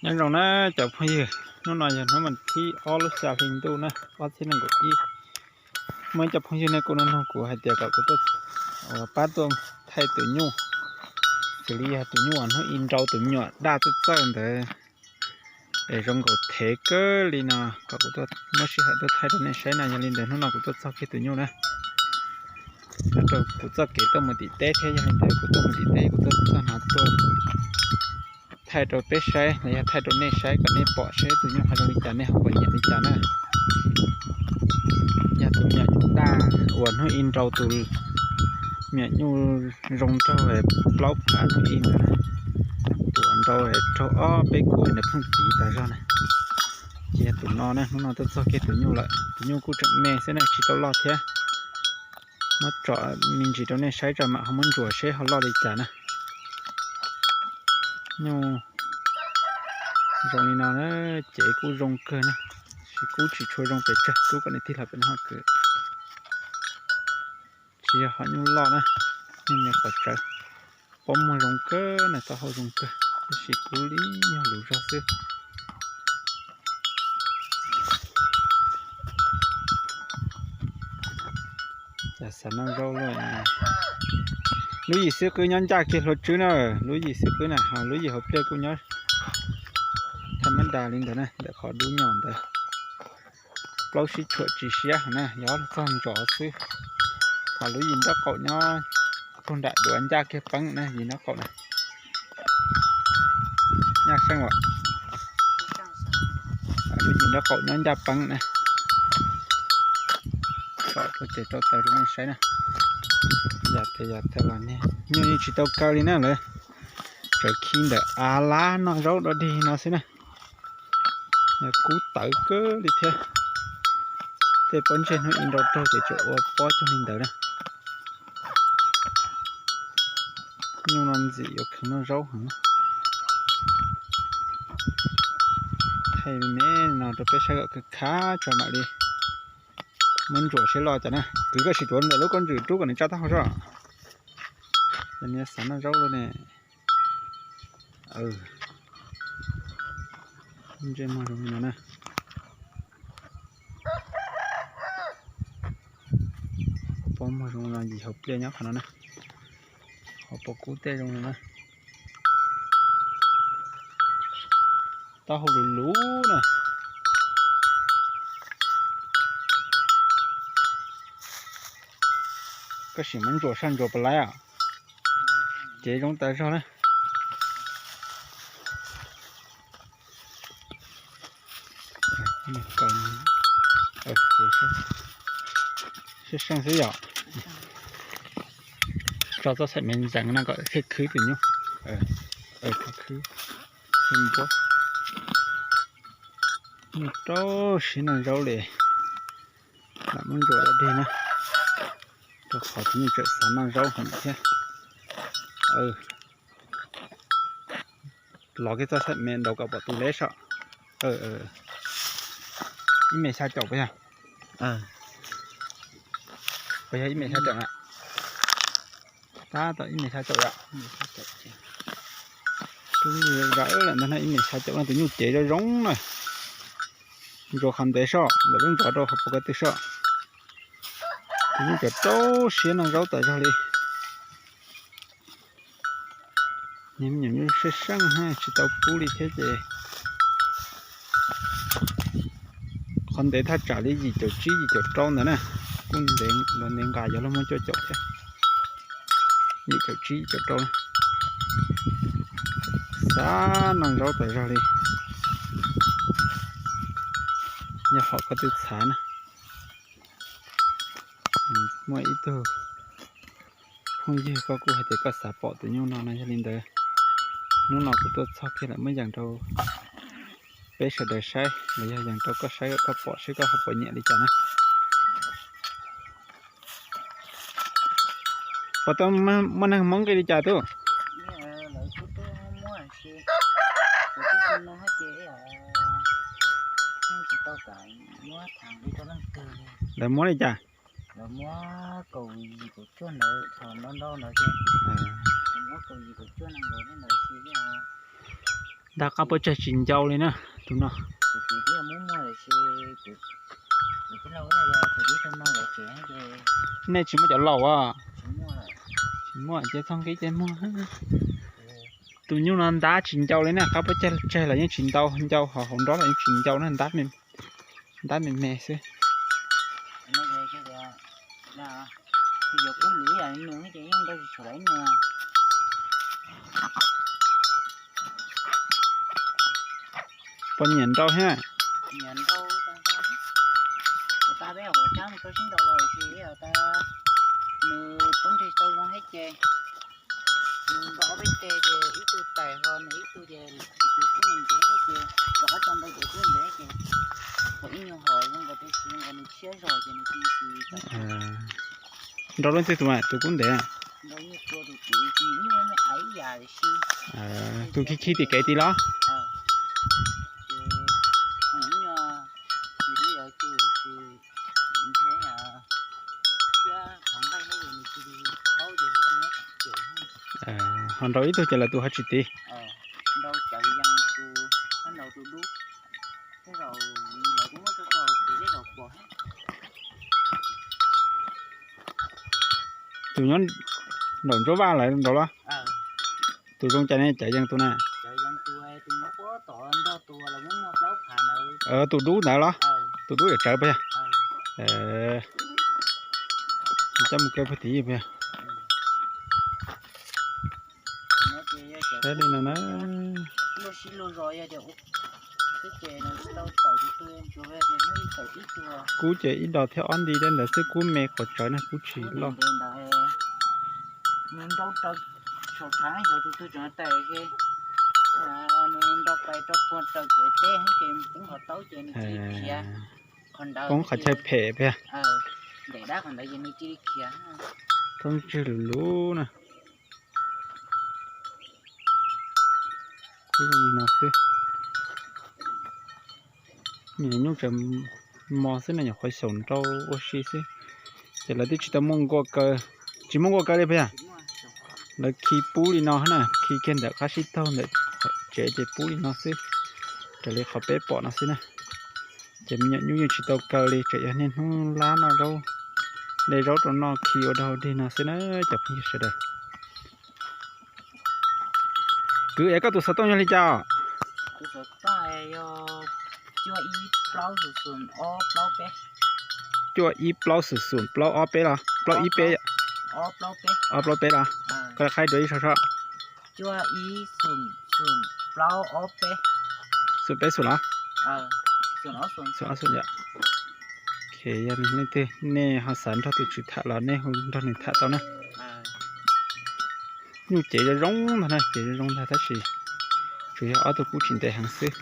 Nyob zoo na cov phooj ywg, hnub no yog hnub vas thib ob lub xya hli ntuj na, ob txhiab nees nkaum ib. Muaj ib co phooj ywg nej kuj nug nug kuv hais tias kom kuv tuaj, pab tuaj thaij tus nyuj, xws li yog tus nyuj uas hnub ib nrau tus me nyuam daj txawj txawj ntawd es zoo nkaus thev kawg li no, kom kuv tuaj muab sij hawm tuaj thaij rau nej saib na. Yog li ntawd hnub no kuv tuaj txog kiag tus nyuj na, nyob rau kuv txoj kev tuaj mus tim teb thiab, yog li ntawd kuv tuaj mus tim teb kuv tuaj txog no tuaj thaij rau peb saib los yog thaij rau nej saib kom nej pom seb tus nyuj ho zoo li cas, nej ho puas nyiam li cas na. Yog tus me nyuam nyuj daj uas hnub ib nrau tus me nyuam nyuj zoo nraug plaub phav hnub ib ntawd, tus uas nrau raug ob peb kub ntawd pheej tiv tas zog na. Ces yog tus no na, hnub no tuaj txog kiag tus nyuj lawm, tus nyuj kuj tseem me xwb na, tsis tau loj thiab. Muab tsom me ntsis rau nej saib tso mam ho muab ntsuas seb ho loj li cas na. Nyuj zoo li no na, cev kuj zoo kawg na, tab sis kub tsis tshua zoo pes tsawg, kub kom nej tig los pem no ho kwv. Tsis yog hom nyuj loj na, nyuj me qhov tsawv. Pob muag zoo kawg na, taub hau zoo kawg, tab sis kub li yog lus zog xwb. Cas xav noj zaub luaj. Lub yim xwb qwb nyob ncaj kiag hlua tswb na, lub yim xwb qwb na, ho lub yim hauv pliaj kuj nyob thaj mab das li ntawd na, ntawm qhov dub nyos ntawd. Plaub sib tshuam tsis siab heev na, yog txog ntsov xwb. Ho lub yim nraub qaum nyob puag nram duav ncaj kiag peeb na, yim nraub qaum na. Nyaj seej as, lub yim nraub qaum nyob ncaj peeb na. Tsom rau tes rau taw rau nej saib na. Yog tes yog taw los niag nyuj yeej tsis tau kaw li na, lawv tsuas khi ntawm av lab noj zaub dog dig no xwb na. Yog kub tawv kawg li thiab. Tej pob ntseg hnub ib nrau raug ces tsuas ua pob cuag li ntawd na. Nyuj no ntxim yuav kheev noj zaub heev. Thaij me no rau peb saib kom kawg khav tso mam li muab ntsuas seb loj cas na. Kwv koj sim tuav ntawm lub koj ntswm rub kom nws tsa taub hau zoj. Cov niag xav noj zaub luaj ne. Ntsej muag zoo li no na. Pob muag zoo li no, yim hauv pliaj nyob qhov no na. Qhov pob kub tej zoo li na. Taub hau luv luv na. Koj sim muab ntsuas saj ntsuas puas laib os. Cev zoo tas zog na. Sab seej xwb yom. Tso txoj xaim me ntxeev no kom thiaj khwb tus nyuj. Khwb, khwb npua. Nyuj rau siab noj zaub li. Lam muab ntsuas dog dig na, rau qhov tus nyuj tseem xav noj zaub heev thiab. Los kiag txoj xaim me nraud kom pom tus leb soj. Ib me xya caum puas yog? Puas yog ib me xya caum na? Tab tom ib me xya caum yom. Tub zam lawm ntag na, ib me xya caum no tus nyuj cev zoo zoo na. Ntsuas qhov ntev soj, ntawm lub ntxov rau qhov puas ko tw soj. Tus nyuj cov rau siab noj zaub tas zog li. Niag me nyuam nyuj seej seej na, tsis tau pub li thiab ces qhov ntev thaj tsam li yim caum tsib yim caum rau ntawd na, kuj ntev los ntev nqa yog luag muaj cuaj caum thiab. Yim caum tsib yim caum rau na. Xav noj zaub tas zog li. Yog hom ko tw txhav na. Muaj ib tug phooj ywg koj kuj hais tias koj xav pom tus nyuj no no, yog li ntawd hnub no kuv tuaj txog kiag lawm muab yees rau peb sawv daws saib los yog yees rau koj saib kom koj pom seb koj ho puas nyiam li cas na. Puas tau muaj neeg Hmoob nqi li cas tub? Lawv muab li cas? Lawv muab kaum yim kaum cuaj ntawd, thaum ntau ntau ntawd ces lawv muab kaum yim kaum cuaj nees nkaum thiab ntawd xwb. Ntab qab puab tsaig tsis ncau li na, tus no. Nej tsis muaj cov laus a? Tsis muaj ces txhob nqib ces muag. Tus nyuj no ntab tsis ncau li na, qab puab tsaig los yeej tsis ntau ncau, ho hauv nrob los yeej tsis ncau na, ntab me me xwb. Puas nyiam nrau thiab? Nrau leej twg tus mas tus kub ntev? Tus khi khi tim kev tid los? Ho nrau ib tug ces lawv tus ho tsis tiv. Tus nyob nraum ntsuab vaj lawv nrau los? Tus zoo cas ne, cawv yees tus na? Tus dub ntawd los? Tus dub yam tsawv puas yog? Coj mus kaw puag tim puas yog? Saib li no na. Kub ces ib dos thiab ob nti tej ntawd xwb, kub me quav tsawv na, kub tsis loj. Poob qhov chaw phem puas yog? Toob ntswg lug lug na. Kub zoo li no xwb. Nyuj tseem mos xwb na, nyuam qhuav xyaum nrau ua si xwb. Ces lawv twb tsis tau muaj nkuaj kaw, tsis muaj nkuaj kaw li puas yog? Lawv khi pub li no na, khi kiag ntawm qab sib taug ntawm tsev ces pub li no xwb, raws li qhov peb pom no xwb na. Ces me nyuam nyuj yeej tsis tau kaw li, tseem yog niaj hnub lab noj zaub, de zaub rau noj khi ua dog dig no xwb na cov phooj ywg sawv daws. Kwv, es koj tus xov tooj yog li cas? Cuaj ib plaub xoom xoom plaub ob peb los plaub ib peb? Ob plaub peb los? Koj qhia dua ib zaug soj. Xoom peb xoom los? Yog leej twg nej ho xav nrog tus tswv tham los nej hu nrog nws tham tau na. Nyuj cev zoo zoo ntag na, cev zoo zoo ntag tab sis tsuas yog ob tug kub tsis ntev heev xwb.